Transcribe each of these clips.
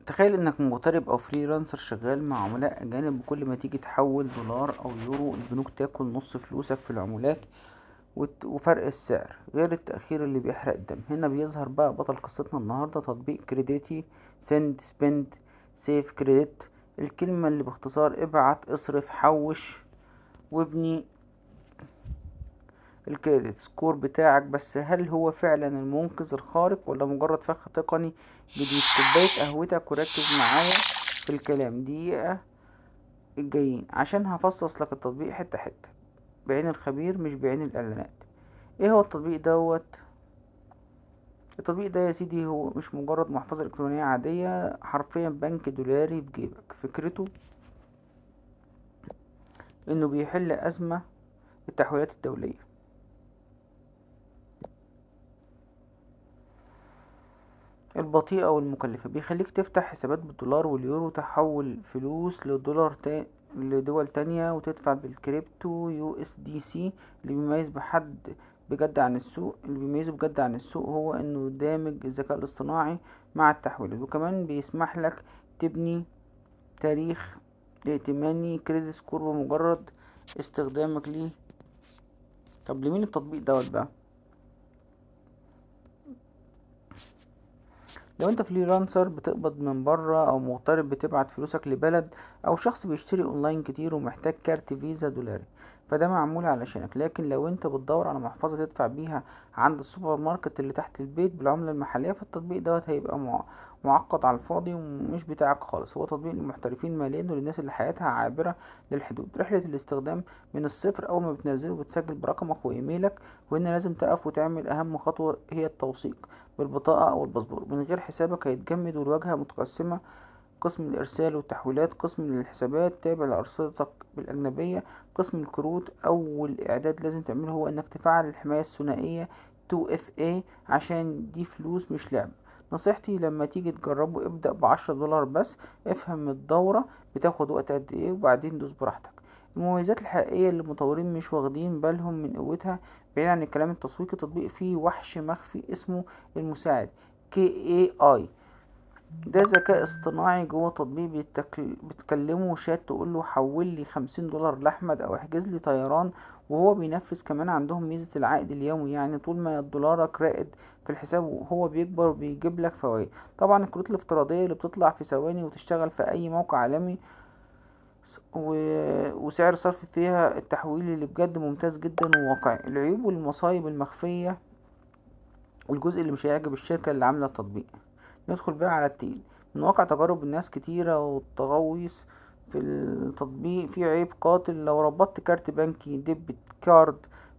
تخيل انك مغترب او freelancer شغال مع عملاء اجانب، وكل ما تيجي تحول دولار او يورو البنوك تاكل نص فلوسك في العمولات وفرق السعر، غير التأخير اللي بيحرق الدم. هنا بيظهر بقى بطل قصتنا النهاردة، تطبيق كريديتي send spend save credit. الكلمة اللي باختصار ابعت اصرف حوش وابني ال credit score بتاعك. بس هل هو فعلا المنقذ الخارق ولا مجرد فخ تقني جديد؟ كوباية قهوتك وركز معايا في الكلام دقيقة الجايين عشان هفصص لك التطبيق حتة حتة بعين الخبير مش بعين الإعلانات. ايه هو التطبيق دوت؟ التطبيق ده يا سيدي هو مش مجرد محفظة إلكترونية عادية، حرفيا بنك دولاري في جيبك. فكرته انه بيحل أزمة التحويلات الدولية البطيئة والمكلفة، بيخليك تفتح حسابات بالدولار واليورو، تحول فلوس لدولار لدول تانية، وتدفع بالكريبتو يو اس دي سي. اللي بيميز بحد بجد عن السوق اللي بيميزه بجد عن السوق هو انه دامج الذكاء الاصطناعي مع التحويلات، وكمان بيسمح لك تبني تاريخ ائتماني credit score بمجرد استخدامك ليه. طب لمين التطبيق دوت بقى؟ لو انت freelancer بتقبض من بره، او مغترب بتبعت فلوسك لبلد، او شخص بيشتري اونلاين كتير ومحتاج كارت فيزا دولاري، فده معمول علشانك. لكن لو انت بتدور على محفظة تدفع بيها عند السوبر ماركت اللي تحت البيت بالعملة المحلية، فالتطبيق دوت هيبقى معقد على الفاضي ومش بتاعك خالص. هو تطبيق للمحترفين ماليا وللناس اللي حياتها عابرة للحدود. رحلة الاستخدام من الصفر، اول ما بتنزله بتسجل برقمك وايميلك، وهنا لازم تقف وتعمل اهم خطوة هي التوثيق بالبطاقة أو الباسبور. من غير حسابك هيتجمد. والواجهة متقسمة: قسم الإرسال والتحويلات، قسم للحسابات تابع لأرصدتك بالأجنبية، قسم الكروت. أول إعداد لازم تعمله هو إنك تفعل الحماية الثنائية 2FA عشان دي فلوس مش لعب. نصيحتي لما تيجي تجربه ابدأ ب10 دولار بس، افهم الدورة بتاخد وقت قد ايه وبعدين دوس براحتك. المميزات الحقيقية اللي المطورين مش واخدين بالهم من قوتها بعيد عن الكلام التسويقي، تطبيق فيه وحش مخفي اسمه المساعد KAI. ده ذكاء اصطناعي جوه تطبيق، بتكلمه شات تقول له حول لي 50 دولار لأحمد أو احجز لي طيران، وهو بينفذ. كمان عندهم ميزة العائد اليومي، يعني طول ما دولارك راقد في الحساب وهو بيكبر وبيجيب لك فوائد. طبعا الكروت الافتراضية اللي بتطلع في ثواني وتشتغل في أي موقع عالمي، وسعر صرف فيها التحويل اللي بجد ممتاز جدا وواقعي. العيوب والمصايب المخفية والجزء اللي مش هيعجب الشركة اللي عاملة التطبيق. ندخل بقى على التقيل. من واقع تجارب الناس كتيرة والتغويص في التطبيق، في عيب قاتل: لو ربطت كارت بنكي debit card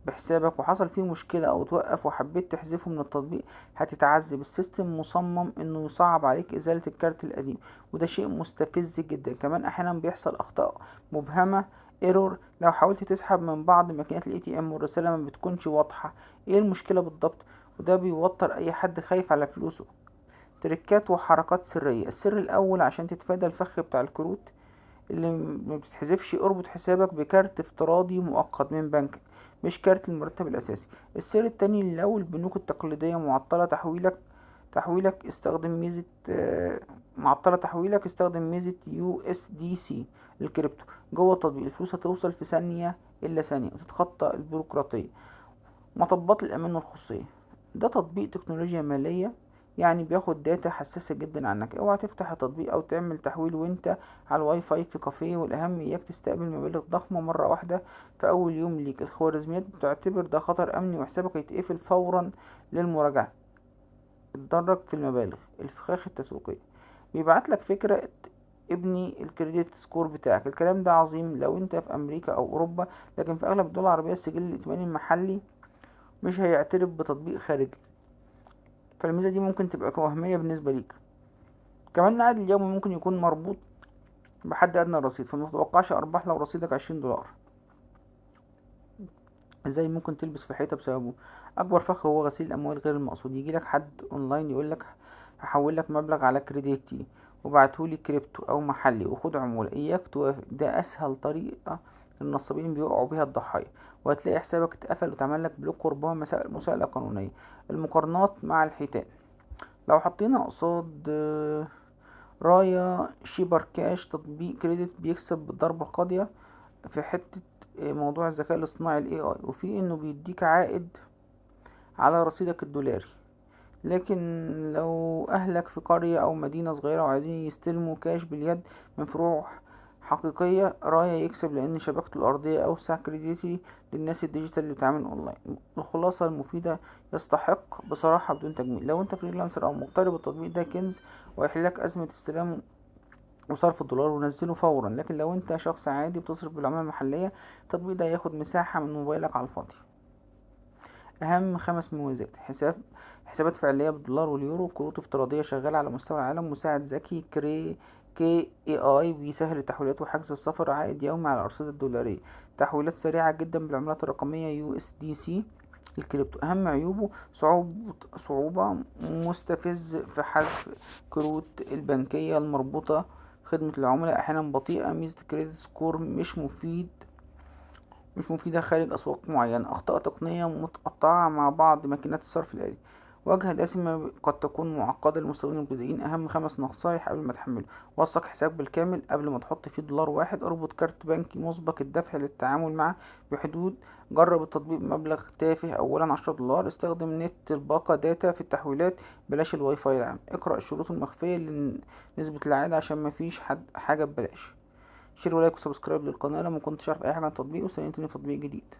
بحسابك وحصل فيه مشكلة او توقف وحبيت تحذفه من التطبيق هتتعذب. ال system مصمم انه يصعب عليك ازالة الكارت القديم، وده شيء مستفز جدا. كمان احيانا بيحصل اخطاء مبهمة error لو حاولت تسحب من بعض ماكينات ال ATM، والرسالة ما بتكونش واضحة ايه المشكلة بالضبط، وده بيوتر اي حد خايف على فلوسه. تريكات وحركات سرية. السر الأول عشان تتفادى الفخ بتاع الكروت اللي ما بتتحذفش: اربط حسابك بكارت افتراضي مؤقت من بنكك، مش كارت المرتب الأساسي. السر التاني: لو البنوك التقليدية معطلة تحويلك استخدم ميزة معطلة تحويلك استخدم ميزة USDC للكريبتو جوه التطبيق. الفلوس هتوصل في ثانية إلا ثانية وتتخطى البيروقراطية. مطبات الأمان والخصوصية. ده تطبيق تكنولوجيا مالية، يعني بياخد data حساسة جدا عنك. اوعى تفتح التطبيق او تعمل تحويل وانت على الواي فاي في كافيه. والاهم، اياك تستقبل مبالغ ضخمة مرة واحدة في اول يوم ليك. الخوارزميات بتعتبر ده خطر امني وحسابك هيتقفل فورا للمراجعة. اتدرج في المبالغ. الفخاخ التسويقية. بيبعت لك فكرة ابني ال credit score بتاعك، الكلام ده عظيم لو انت في امريكا او اوروبا، لكن في اغلب الدول العربية السجل الائتماني المحلي مش هيعترف بتطبيق خارجي، فالميزة دي ممكن تبقى وهمية بالنسبة ليك. كمان العائد اليومي ممكن يكون مربوط بحد أدنى الرصيد، فما تتوقعش أرباح لو رصيدك 20 دولار. ازاي ممكن تلبس في حيطة بسببه؟ أكبر فخ هو غسيل الأموال غير المقصود. يجيلك حد أونلاين يقولك هحول لك مبلغ على كريديتي وبعتهولي كريبتو أو محلي وخد عمولة. إياك توافق، ده أسهل طريقة النصابين بيقعوا بيها الضحايا، وهتلاقي حسابك اتقفل واتعمل لك block وربما مساءلة قانونية. المقارنات مع الحيتان: لو حطينا قصاد رايا شيبر كاش تطبيق credit بيكسب بالضربة القاضية في حتة موضوع الذكاء الاصطناعي ال AI، وفي انه بيديك عائد على رصيدك الدولاري. لكن لو اهلك في قرية او مدينة صغيرة وعايزين يستلموا كاش باليد من فروع حقيقية، رايا يكسب لان شبكته الارضية اوسع. كريديتي للناس ال digital اللي بتعامل اونلاين. الخلاصة المفيدة، يستحق بصراحة بدون تجميل. لو انت freelancer او مغترب التطبيق ده كنز وهيحلك ازمة استلام وصرف الدولار، ونزله فورا. لكن لو انت شخص عادي بتصرف بالعملة المحلية، التطبيق ده هياخد مساحة من موبايلك على الفاضي. اهم 5 مميزات: حسابات فعلية بالدولار واليورو، كروت افتراضية شغالة على مستوى العالم، مساعد ذكي كري كي اي اي بيسهل التحويلات وحجز السفر، عائد يومي على الارصدة الدولارية، تحويلات سريعة جدا بالعملات الرقمية USDC الكريبتو. اهم عيوبه صعوبة مستفز في حذف كروت البنكية المربوطة، خدمة العملاء احيانا بطيئة، ميزة ال credit score مش مفيدة خارج أسواق معينة، أخطاء تقنية متقطعة مع بعض ماكينات الصرف الآلي، واجهة دسمة قد تكون معقدة للمستخدمين المبتدئين. أهم 5 نصايح قبل ما تحمله: وثق حسابك بالكامل قبل ما تحط فيه دولار واحد، اربط كارت بنكي مسبق الدفع للتعامل معه بحدود، جرب التطبيق بمبلغ تافه أولا 10 دولار، استخدم نت الباقة data في التحويلات، بلاش الواي فاي العام، اقرأ الشروط المخفية لنسبة العائد عشان مفيش حاجة ببلاش. share و like و subscribe للقناة لو ما كنتش عارف أي حاجة عن التطبيق، وستنوني في تطبيق جديد.